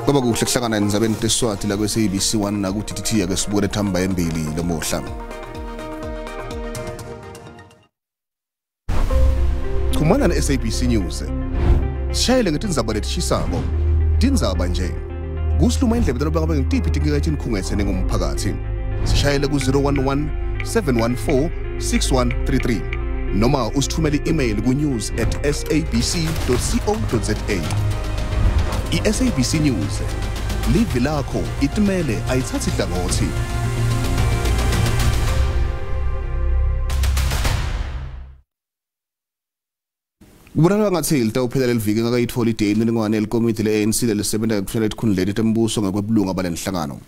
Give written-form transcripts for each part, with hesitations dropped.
Kwaba kuhle kuhlangana endzabeni teSwati la kwe-SABC 1 naku-TTT ake sibuke thamba embili lomuhla. Chumana ne-SABC News. Sishayele ngetindzaba letishisako. Tindzaba nje. Kusiluma indlebe talobanga bengitiphi tinkinga etinikhungethe nengumphakathi. Sishayele ku-011 714 6133 noma usithumele i-email ku-news@sabc.co.za. I-SABC News, live lakho itimele ayithathi hlangothi. Kubonakala ngathi litawuphela leliviki ngakayithola iDA imininingwane yelikomiti le-ANC lelisebenza ngekufanele etikhundleni tembuso ngakwebulunga balenhlangano.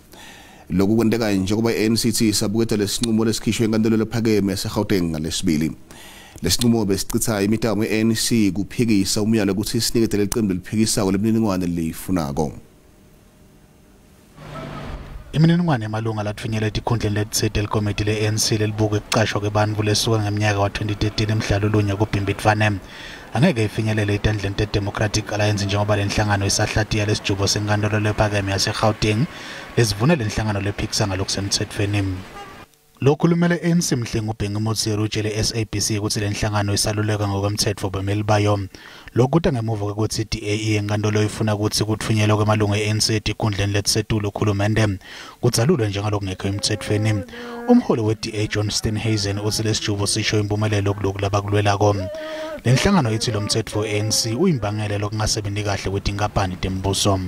Lokhu kwenteka njengoba i-ANC ithi isabuketa lesinqumo lesikhishwe enkantolo lephakeme yaseGauteng ngalesibili. Lesinqumo besichitha imitamo ye-ANC kuphikisa umyalo ukuthi sinikete lelicembu leliphikisako lemininingwane liyifunako. Imininingwane yamalunga latfunyelwe etikhundleni letitsite likomiti le-ANC lelibuka ekucashwa kwebantfu lesuka ngemnyaka wa-2013 emhlalo olunye kuBhimbidvwane angeke ifinyelele etandleni te-Democratic Alliance njengoba lenhlangano isahlatiya lesijubo senkantolo lephakeme yaseGauteng lesivuna lenhlangano lephikisa ngalokusemtsetfweni. Lokhulumela ANC Mhlengi uBhengi Motsiri utshele SABC ukuthi lenhlangano isaluleka ngokwemthetho bameli bayo. Lokhu kuta ngemuva kwekutsi DA enkantolo ifuna ukuthi kutfunyelwe kwemalunga e-ANC etikhundleni letisetulu uhulumende kudzalulwe njengalokungekho emtsetfweni. Umholi we-DA John Steenhuisen utsi lesijubo sisho impumelelo kuloku labakulwelako. Lenhlangano ithi lo mtsetfo we-ANC uyimbangela lokungasebenti kahle kwetinkampani tembuso.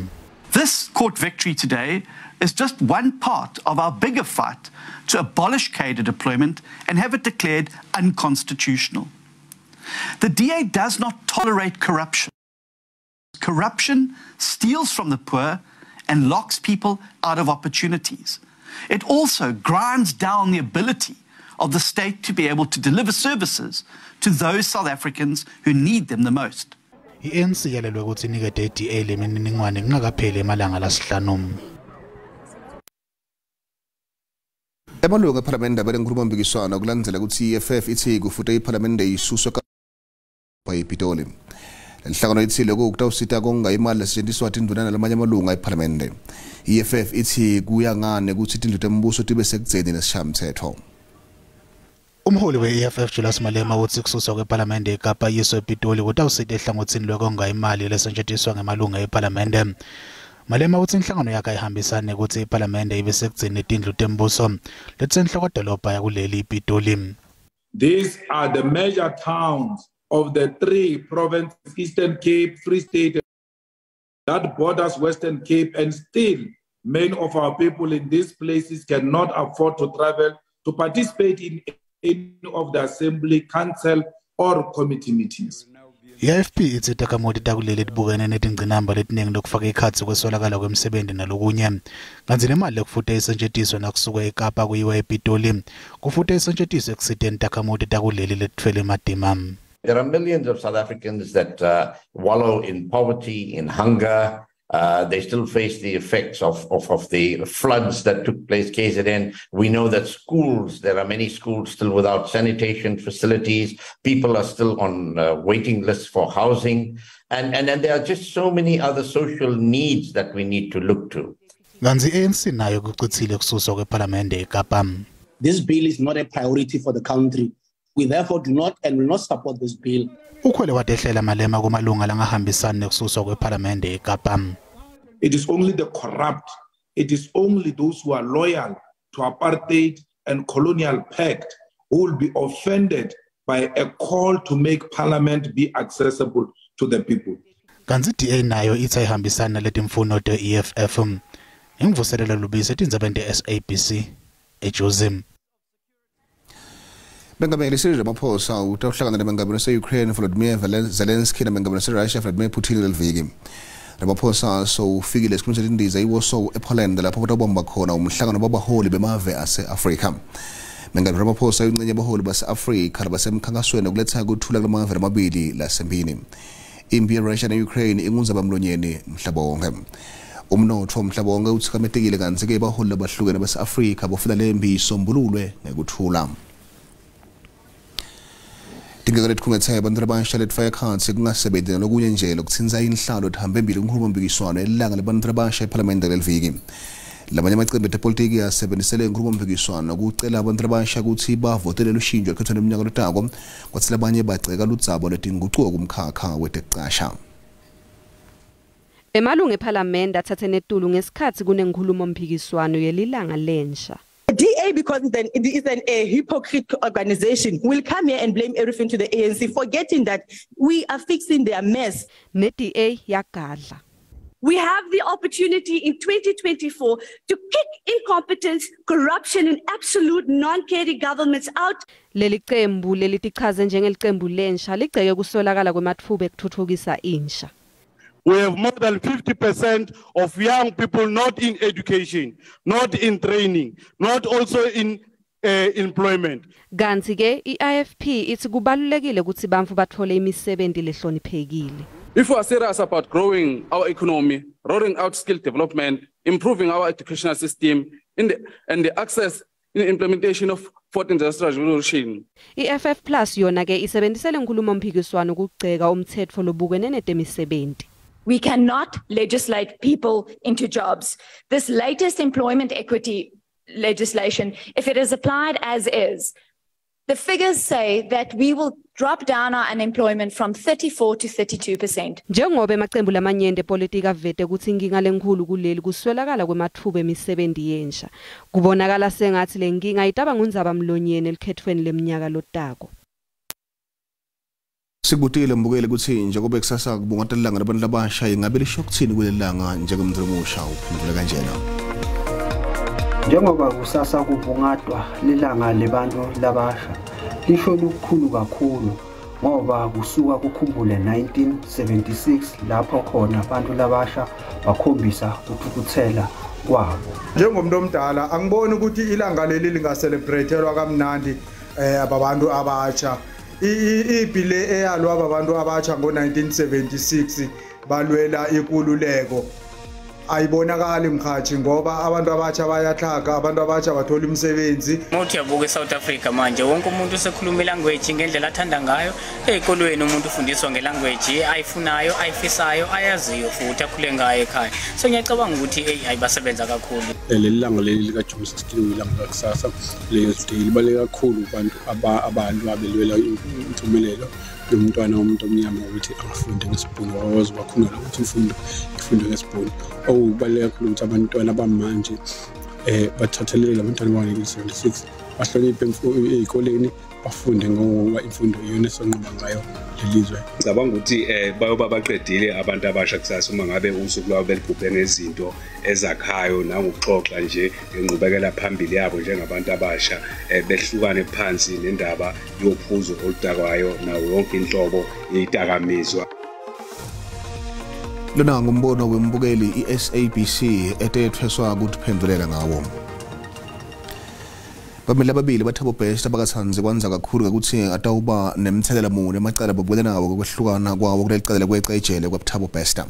This court victory today is just one part of our bigger fight to abolish cadre deployment and have it declared unconstitutional. The DA does not tolerate corruption. Corruption steals from the poor and locks people out of opportunities. It also grinds down the ability of the state to be able to deliver services to those South Africans who need them the most. I-ANC yalelwe ukuthi inikete i-DA lemininingwane kungakapheli emalanga lasihlanu. Emalunga ephalamende abelenkhulumompikiswano kulandzela ukuthi i-EFF ithi kufute iphalamende isuswe ePitoli. Lenhlangano ithi lokhu kutawusita konga imali lesetjentiswa tindvuna nalamanye amalunga ephalamende. I-EFF ithi kuya ngane ukuthi tindlu tembuso tibe sekudzeni nesishayamthetho. Umholi we-EFF Julius Malema utsi kususwa kwephalamende eKapa yiswe ePitoli kutawusita ehlangotsini lwekonga imali lesetjentiswa ngemalunga ephalamende. Malema utsi inhlangano yakhe ayihambisani nekutsi iphalamende ibe sekudzeni tindlu tembuso letisenhlokodolobha yakuleli iPitoli. These are the major towns of the three provinces, Eastern Cape, Free State, that borders Western Cape, and still many of our people in these places cannot afford to travel to participate in any of the assembly, council, or committee meetings. I-IFP itsi takhamuti takuleli tibukene netingcinamba letiningi lokufaka ikhatsi kweswelakala kwemsebenti nalokunye. Kantsi nemali lekufute isetjentiswe nakusuka eKapa kuyiwa ePitoli kufute isetjentiswe ekusiteni takhamuti takuleli letitfwele ematima. There are millions of South Africans that wallow in poverty, in hunger. They still face the effects of the floods that took place, KZN. We know that schools, there are many schools still without sanitation facilities. People are still on waiting lists for housing. And there are just so many other social needs that we need to look to. Kantsi ANC nayo kucitsile kususwa kwephalamende eKapa. This bill is not a priority for the country. We therefore do not and will not support this bill. Ukhwele wadehlela Malema kumalunga langahambisani nekususwa kwephalamende eKapa. It is only the corrupt, it is only those who are loyal to apartheid and colonial pact who will be offended by a call to make parliament be accessible to the people. Kantsi DA nayo ithi ayihambisani naletimfuno te-EFF. Imvuselelo Lubisi etindzabeni te-SABC eJozi. Mengameli Cyril Ramaphosa utawuhlangana nemengameli wase-Ukraine Volodymyr Zelensky nemengameli wase-Russia Vladimir Putin leliviki. Ramaphosa sowufikile esikhumulweni setindiza iWarsaw ePoland lapho kutawubamba khona umhlangano wabaholi bemave ase-Afrika. Mengameli Ramaphosa uyincenye yabaholi base-Afrika labasemkhankasweni wokuletha kuthula kulamave lamabili lasempini. Impi ye-Russia ne-Ukraine ingunzabamlonyeni mhlaba wonke. Umnotfo umhlaba wonke utsikametekile kantsi-ke baholi labahlukene base-Afrika bafuna lempi isombululwe ngekuthula. Tingeke letikhungethe abantu abasha letfaka ekhatsi kungasebenti nalokunye nje lokutsintsa inhlalo tihambe embili kunkhulumompikiswano elilanga lebantu abasha ephalamende leliviki. Lamanye amacembu etepolitiki asebenzisele inkhulumompikiswano kucela abantu abasha kutsi bavotele lushintsho ekhethweni leminyaka lotako, kwatsi labanye bagceka ludzaba lwetingucuko kumkhakha wetekucasha. Emalungu ephalamende athathe netulu ngesikhatsi kunenkhulumompikiswano yelilanga lensha. DA, because it is a hypocrite organization, will come here and blame everything to the ANC, forgetting that we are fixing their mess. Ne-DA yagadla. We have the opportunity in 2024 to kick incompetence, corruption and absolute non-caring governments out. Leli qembu lelitichaze njengelicembu lensha ligceke kusolakala kwematfuba ekuthuthukisa insha. We have more than 50% of young people not in education, not in training, not also in employment. Kantsi ke i-IFP ithi kubalulekile ukuthi bantfu batfole imisebenti lehloniphekile. If we are serious about growing our economy, rolling out skill development, improving our educational system, and the access in the implementation of Fourth Industrial Revolution. I-FF Plus yona ke isebenzisele inkhulumompikiswano ukugceka umthetho lobukene netemisebenti. We cannot legislate people into jobs. This latest employment equity legislation, if it is applied as is, the figures say that we will drop down our unemployment from 34 to 32%. Njengoba emacembu lamanyenti epolitiki avete kutsi inkinga lenkhulu kuleli kuswelakala kwematfuba emisebenti yensha. Kubonakala sengatsi lenkinga itaba ngundzaba mlonyeni elikhethweni leminyaka lotako. Sikubutile mbukeli kutsi njengoba kusasa kubungata lilanga labantu labasha ingabe lisho kutsini kuleli langa njengemntfu omusha uphendula kanjena. Njengoba kusasa kubungatwa lilanga lebantu labasha lisho lukhulu kakhulu ngoba kusuka kukhumbule 1976 lapho khona abantu labasha bakhombisa ukuthukuthela kwabo. Njengomuntu omdala angiboni ukuthi ilanga leli linga-celebrate-elwa kamnandi ababantu abatsha. Ipi le eyalwa ababantu abatsha ngo-1976 balwela ikululeko ayibonakali mkhathi ngoba abantu abatsha bayatlhaga, abantu abatsha bathola imisebenzi. Uthi uyabuka eSouth Africa manje wonke umuntu usekhuluma ilanguage ngendlela athanda ngayo. Ezikolweni umuntu ufundiswa ngelanguage ayifunayo, ayifisayo, ayaziyo futhi akhule ngayo ekhaya. So ngiyacabanga ukuthi AI basebenza kakhulu. Leli langa leli lika June 16 ilanga lakusasa le-Youth Day libaluleke kakhulu kubantu abantu abelwela impumelelo yomntwana womuntu omnyama ukuthi angafundi ngesibhunu, wawazi bakhuluma ukuthi imfundo ifundwe ngesibhunu. Okubaluleke kakhulu ukuthi abantwana bamanje bathathelele abantwana ba-1976 bahloniphe ey'koleni bafunde ngoba imfundo iyona esonqoba ngayo lelizwe. Ngicabanga ukuthi bayoba baqedile abantu abasha kusasa uma ngabe usuku lwabo belibhubhe ngezinto ezakhayo nangokuxoxa nje ngenqubekela phambili yabo njengabantu abasha, behlukane phansi nendaba yophuzo oludakwayo nawo yonke inhlobo yezidakamizwa. Lona ngumbono wembukeli i-SABC etethweswa ukuphendulela ngawo. Bameli ababili baThabo Bester bakathanze kwanza kakhulu ukuthi atawuba nemthelela muni emacala babukene nawo kwehlukana kwawo kuleli cala kweca ejele kwaThabo Bester.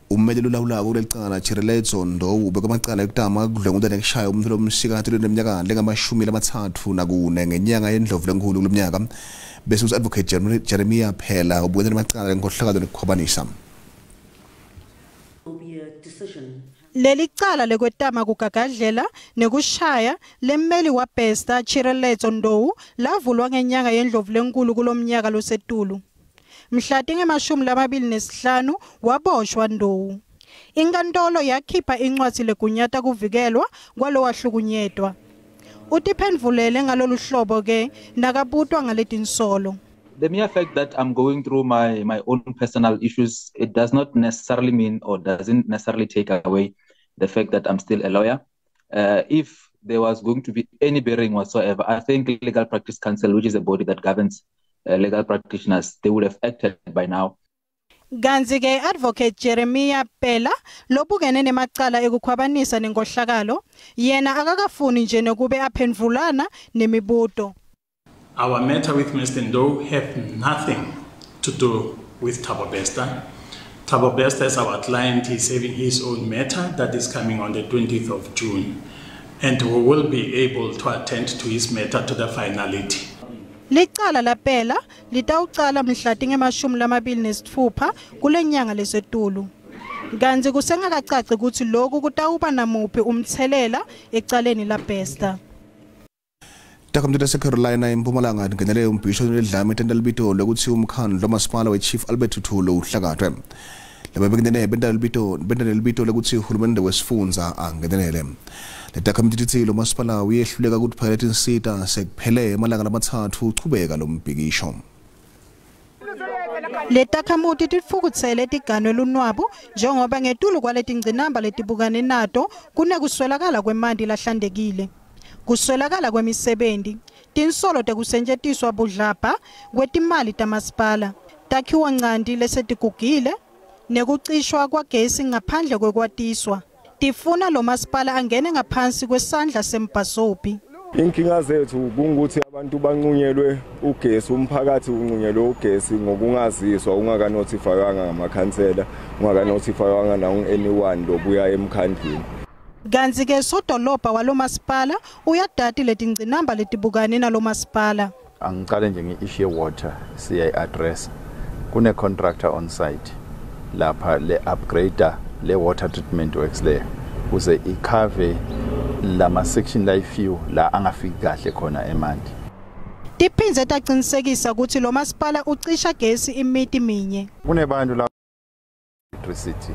Ummeli lolawulako kuleli cala Tshireletso Ndou bekwamacala ekutama kudlwengula nekushaya umuntu lomsikati loneminyaka lengama-34 ngenyanga yendlovu lenkhulu kulomnyaka, bese uthi Advocate Jeremiah Phela ubukene namacala enkohlakalo nekukhwabanisa. Leli cala lekwetama kugagadlela nekushaya lemmeli waBester Tshireletso Ndou lavulwa ngenyanga yendlovu lenkulu kulomnyaka losetulu. Mhla tinge-25 waboshwa Ndou. Inkantolo yakhipha incwadzi legunyata kuvikelwa kwalowahlukunyetwa. Utiphendvulele ngalolu hlobo ke nakabutwa ngaletinsolo. The mere fact that I'm going through my own personal issues, it does not necessarily mean or doesn't necessarily take away the fact that I'm still a lawyer. If there was going to be any bearing whatsoever, I think Legal Practice Council, which is a body that governs legal practitioners, they would have acted by now. Kantsi ke Advocate Jeremiah Pela lobukene nemacala ekukhwabanisa nenkohlakalo, yena akakafuni nje nokube aphendvulana nemibuto. Our matter with Mr. Ndou have nothing to do with Thabo Bester. Thabo Bester is our client. He's having his own matter that is coming on the 20th of June. And we will be able to attend to his matter to the finality. Licala laphela litawucala mhla tinge-26 kulenyanga lesetulu. Kanti kusengakacaci ukuthi lokhu kutawuba namuphi umthelela ecaleni laBester. Takhamiti taseCarolina eMpumalanga tingenele umbhisho ledlame tenta libito lokuthi umkhandlu wamasipala weChief Albert Luthuli uhlakatwe. Laba bekunene benta libito lokuthi uhulumende wesifundza angenelele. Letakhamiti titsi lo masipala uyehluleka ukuphakela tinsita sekuphele emalanga lamathathu uchubeka lo mbhikisho. Letakhamuti titfukutsele tiganwe lunwabu njengoba ngetulu kwaletingcinamba letibukane nato kunekuswelakala kwemanti lahlantekile, kuswelakala kwemisebenti, tinsolo tekusetjentiswa budlabha kwetimali tamasipala, takhiwo ncanti lesetigugile nekucishwa kwagesi ngaphandle kwekwatiswa. Tifuna lo masipala angene ngaphansi kwesandla sembhasobhi. Inkinga zethu kungukuthi abantu banqunyelwe ugesi, umphakathi unqunyelwe ugesi ngokungaziswa, ungakanotifaywanga ngamakhansela, ungakanotifaywanga na anyone lobuya emkhandlwini. Kanti ke sodolobha walomasipala uyadati letingcinamba letibukane nalomasipala. Angicale nje nge-issue ye-water siyayi-address. Kune-contractor on site lapha le upgrader le water treatment works le kuze ikhave lama section la few la angafiki kahle khona emanti. Tiphindze taqinisekisa ukuthi lo masipala ucisha gesi imiti minye. Kunebantu la electricity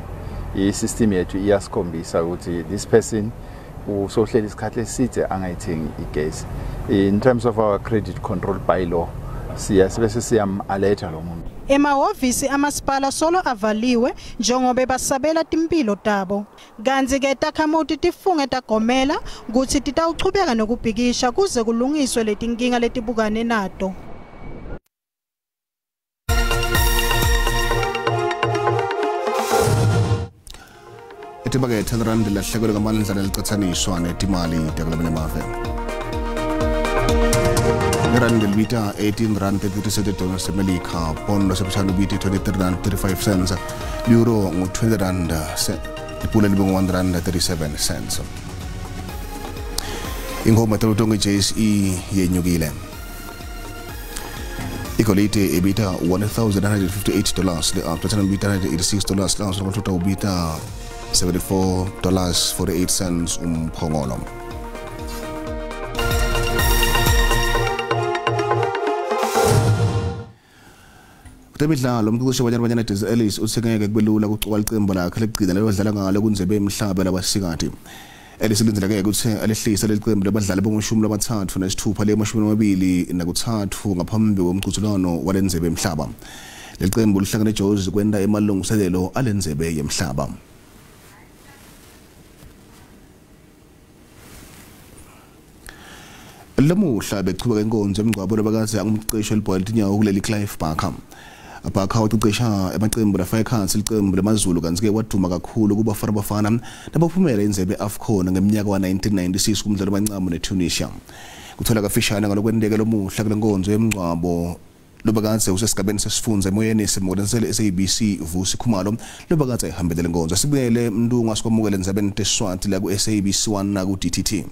i-system yethu iyasikhombisa ukuthi this person usohleli isikhathi eside angayithengi igesi. In terms of our credit control bylaw siya bese siyam-alerta lo muntu. Emahhovisi amasipala solo avaliwe njengoba basabela timpilo tabo. Kanti ke takhamuti tifunge tagomela kutsi titawuchubeka nokubhikisha kuze kulungiswe letinkinga letibukane nato. Etimakethe rand lahlekelwe ngamandla lelicatsaniswa netimali takulamanye amave. Rand libita 18 rand 37 dollars emelika, pound laseBrithani ubita 23 rand 35 cents, euro ngu-20 rand, ipula libe ngu-1 rand 37 cents. Ingoma telutongo i-JSE yenyukile. Igolide ibita $1,958, le-platinum ibita $186, le-ounce ubita $74.48 umphongolo. Kutemidlalo umqeqeshi waBanyana Banyana Des Ellis uthe ngeke kube lula ukucoka licembu lakhe lekugcina lelodlala ngalo kunzebe emhlaba labasikati. Ellis ulindeleke ukuthi alehlise leli qembu labadlali abangu-36 le-23 ngaphambi komqhudelwano walenzebe emhlaba. Leli qembu lihlangene eJozi kwenta emalungiselelo alenzebe yemhlaba. Lamuhla bechubeka inkonzo yomngcwabo lobakaze angumqeqeshi welibhola letinyawo kuleli Clive Barker. Barker waqeqesha amaqembu lafaka licembu lamaZulu kanti ke waduma kakhulu kuBafana Bafana nabaphumela indzebe AFCON ngeminyaka wa-1996 kumdlalo wamancamu neTunisia. Kuthola kafishane ngalokwenteka lomuhla kule nkonzo yomngcwabo lobakaze usesigabeni sesifundza emoyeni simodensele SABC Vusi Khumalo lobakaze ihambele lenkonzo. Sibuyele Mntungwa sikwamukele endzabeni teSwati la ku SABC 1 na ku DTT.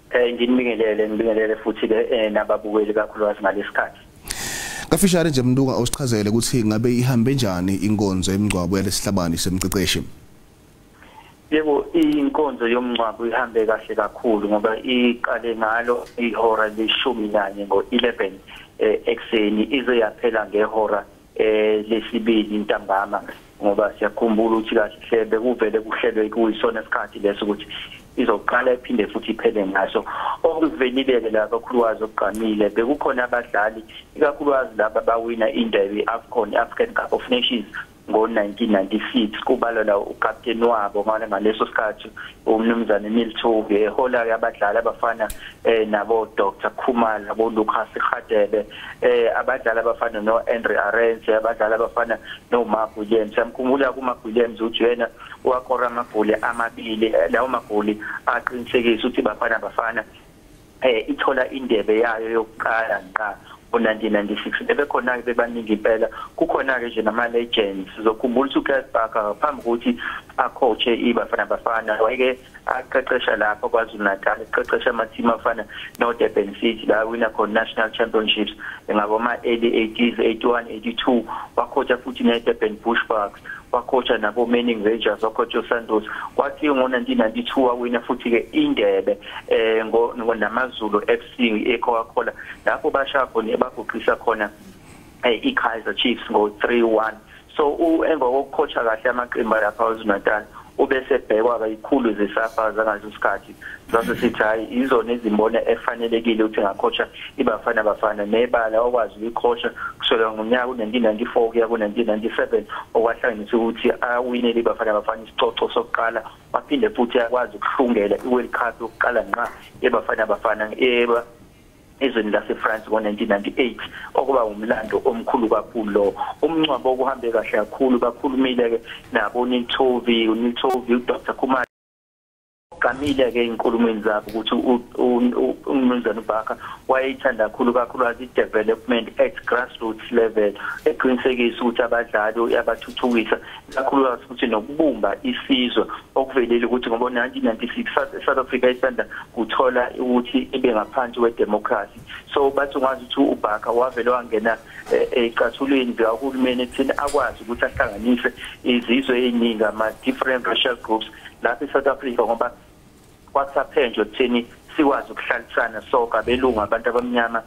Nginibingelele futhi ke nababukeli kakhulukazi ngalesikhathi. Kafishane nje Mntungwa awusichazele ukuthi ngabe ihambe njani inkonzo yemngcwabo yalesihlabani semqeqeshi. Yebo, inkonzo yomngcwabo ihambe kahle kakhulu ngoba iqale ngalo ihora le-11 ngo-11 ekuseni ize yaphela ngehora lesibili ntambama, ngoba siyakhumbula ukuthi kahle bekuvele kuhlelwe kuyisona isikhathi leso ukuthi izoqala iphinde futhi iphele ngaso. Okuvelile la kakhulukazi okugqamile bekukhona abadlali ikakhulukazi laba bawina indebe i-AFCON, African Cup of Nations ngo-1996, kubalwa la ukapteni wabo ngaleso sikhathi umnumzane Milton ehola abadlali abafana nabo Dr Khumalo, abo Lucas Radebe, abadlali abafana no-Andre Arendse, abadlali abafana no-Mark Williams. Siyamkhumbula ku-Mark Williams ukuthi yena wakora amagoli amabili, lawo magoli aqinisekisa ukuthi Bafana Bafana ithola indebe yayo yokuqala ngqa ngo-1996 bebekhona-ke bebaningi impela. Kukhona-ke nje nama-legends. Sizokhumbula ukuthi uClive Barker phambi kokuthi akhoche iBafana Bafana wayeke aqeqesha lapha KwaZulu Natal, eqeqesha ama-team afana no-Durban City la wina khona national championships ngaboma-early 80s, 81, 82. Wakhocha futhi ne-Durban Bushbucks, wakhocha nabo Manning Rangers, wakhocha uSantos. Kwathi ngo-1992 wawina futhi-ke indebe namaZulu FC e-Coca-Cola lapho bashaya khona baguqisa khona i-Kaizer Chiefs ngo-3-1. So emva kokukhosha kahle amaqembu lapha KwaZulu Natal ubese ebhekwa kayikhulu zeSAFA zangaleso sikhathi, zase sithi hayi izona ezimbona efanelekile ukuthi ngakhosha iBafana Bafana nebala okwazi ukuyikhosha kusukela ngomnyaka u-1994 kuya ku-1997 okwahlanganisa ukuthi awinele iBafana Bafana isicoco sokuqala, waphinde futhi akwazi ukuhlungela i-World Cup yokuqala ngqa eBafana Bafana ezweni lase-France ngo-1998, okuba umlando omkhulu kakhulu lo. Umncwabo okuhambe kahle kakhulu, bakhulumile-ke nabo uNeil Tovey, uDr Khumalo gqamile-ke ey'nkulumweni zabo ukuthi uMnumzane uBarker wayeyithanda kakhulu kakhulukazi i-development at grassroots level, eqinisekisa ukuthi abadlali uyabathuthukisa kakhulukazi futhi nokubumba isizwe, okuvelile ukuthi ngoba 1996 South Africa isanda kuthola ukuthi ibe ngaphansi kwedemocracy. So bathi ungazi ukuthi uBarker wavele wangena ecathulweni zikahulumeni ekutheni akwazi ukuthi ahlanganise izizwe ey'ningi ama-different racial groups lapha e-South Africa, ngoba kwasaphenjwa ekutheni sikwazi ukuhlalisana sonke abelungu, abantu abamnyama,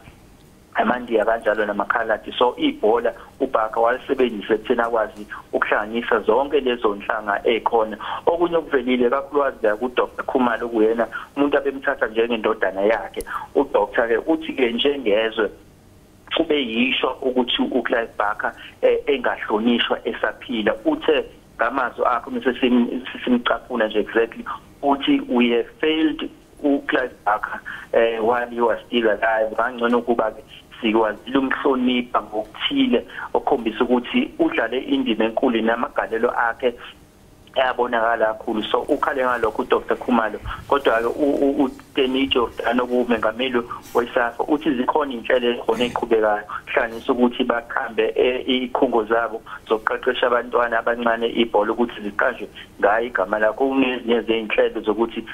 amandiya kanjalo namakhaladi. So ibhola uBarker walisebenzisa ekutheni akwazi ukuhlanganisa zonke lezo nhlanga ey'khona. Okunye okuvelile kakhulukazi la kuDr Khumalo, kuyena umuntu abemthatha njengendodana yakhe. UDr-ke uthi-ke njengezwe kube yisho ukuthi uClive Barker engahlonishwa esaphila. Uthe ngamazwi akho sesimcaphuna nje exactly, uthi we have failed uClive Barker while he was still alive. Kangcono ukuba-ke sikwazile umhlonipha ngokuthile okukhombisa ukuthi udlale indima enkulu namagalelo akhe ayabonakala kakhulu. So ukhale ngalokho uDr Khumalo. Kodwa-ke uTemi Jordaan okuwumengameli weSAFA uthi zikhona iy'nhlelo ezikhona ey'qhubekayo, hlanganisa ukuthi bakhambe iy'khungo zabo zokuqeqesha abantwana abancane ibhola ukuthi ziqanjwe ngayo igama lakho. Kunezinye zey'nhlelo zokuthi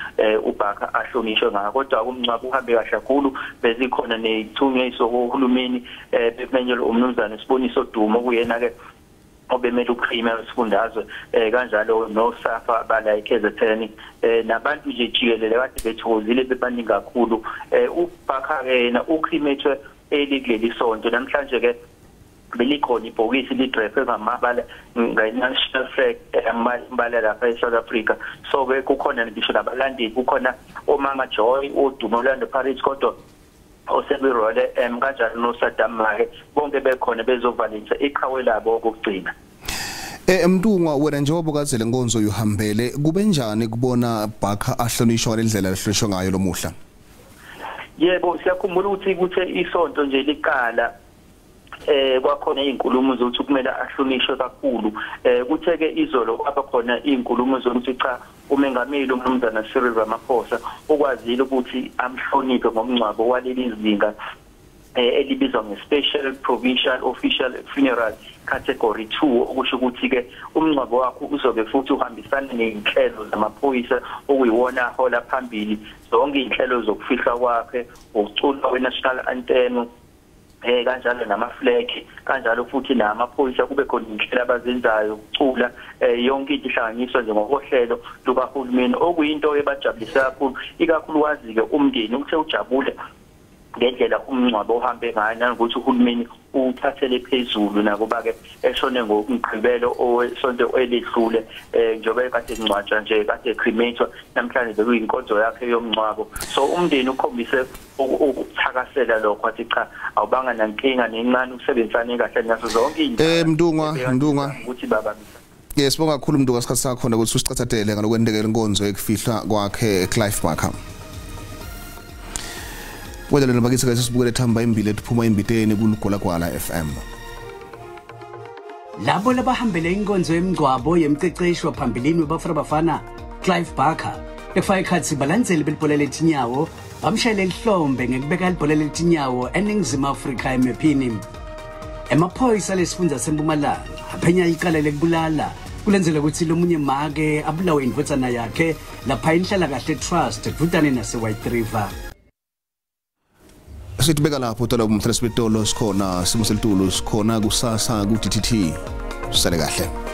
uBarker ahlonishwe ngayo. Kodwa umngcwabo uhambe kahle kakhulu, bezikhona ney'thunywa ey'sokuhulumeni bemenyelwe uMnumzane Siboniso Dumo okuyena-ke obemele uPremier wesifundazwe, kanjalo noSAFA bala eKZN, nabantu nje jikelele kade bethokozile bebaningi kakhulu. uBarker-ke yena ucremate early kuleli sonto. Namhlanje-ke belikhona ibhokisi lidrephe ngamabala nge-national flag amabala lapha e-South Africa. So-ke kukhona ngisho nabalandeli, kukhona oMama Joy odumo Orlando Pirates kodwa osebi-Royal M kanjalo noSaddam Make, bonke bekhona bezovalisa iqhawe labo okugcina. Mntungwa, wena njengoba ukazele nkonzo yuhambele, kube njani kubona Barker ahlonishwa ngalendlela ahlonishwa ngayo lomuhla? Yebo, siyakhumbula ukuthi kuthe isonto nje liqala kwakhona izinkulumo zokuthi kumele ahlonishwe kakhulu. Kuthe-ke izolo kwaba khona izinkulumo zokuthi cha, umengameli uMnumzana Cyril Ramaphosa ukwazile ukuthi amhloniphe ngomngcwabo waleli zinga elibizwa nge-Special Provincial Official Funeral Category 2, okusho ukuthi-ke umngcwabo wakho uzobe futhi uhambisana ney'nhlelo zamaphoyisa okuyiwona ahola phambili zonke iy'nhlelo zokufihlwa kwakhe, ukuculwa kwe-national anthem, kanjalo nama-flag, kanjalo futhi namaphoyisa kube khona inhlelo abazenzayo ukucula, yonke into ihlanganiswa nje ngokohlelo lukahulumeni, okuyinto ebajabulisa kakhulu, ikakhulukazi-ke umndeni uthe ujabule ngendlela umngcwabo ohambe ngayo nanokuthi uhulumeni uthathele phezulu nakuba-ke eshone ngomgqibelo owesonto elidlule, njengoba kade ngcwatshwa nje kade cremator, namhlanje bekuyinkonzo yakhe yomngcwabo. So umndeni ukhombise ukuthakasela lokho, wathi cha, awubanga nankinga nencane, usebenzisane kahle naso zonke izinto. Mntungwa ukuthi babambisane. Yes, sibonga kakhulu Mntungwa isikhathi sakho ukuthi usicathatele ngalokwendekela inkonzo yekufihlwa kwakhe Clive Barker. Wedlelo bakithi ke sisibukele thamba imbili ephuma imbiteni kuLugwalagwala FM. Labo labahambele inkonzo yemngcwabo yemqeqeshi waphambilini weBafana Bafana Clive Barker, ekufaka ekhatsi balandzeli belibhola letinyawo, Bamshayele lihlombe ngekubeka libhola letinyawo eNingizimu Afrika emephini. Emaphoyisa lesifundza seMpumalanga aphenya icala lekubulala kulenzela ukuthi lomunye make abulawe indvodzana yakhe lapha Inhlalakahle Trust dvutane nase White River. Sithibeka lapho uthola umhlasibitolo sikhona simo selitulu sikhona kusasa ku DTT. Sale kahle.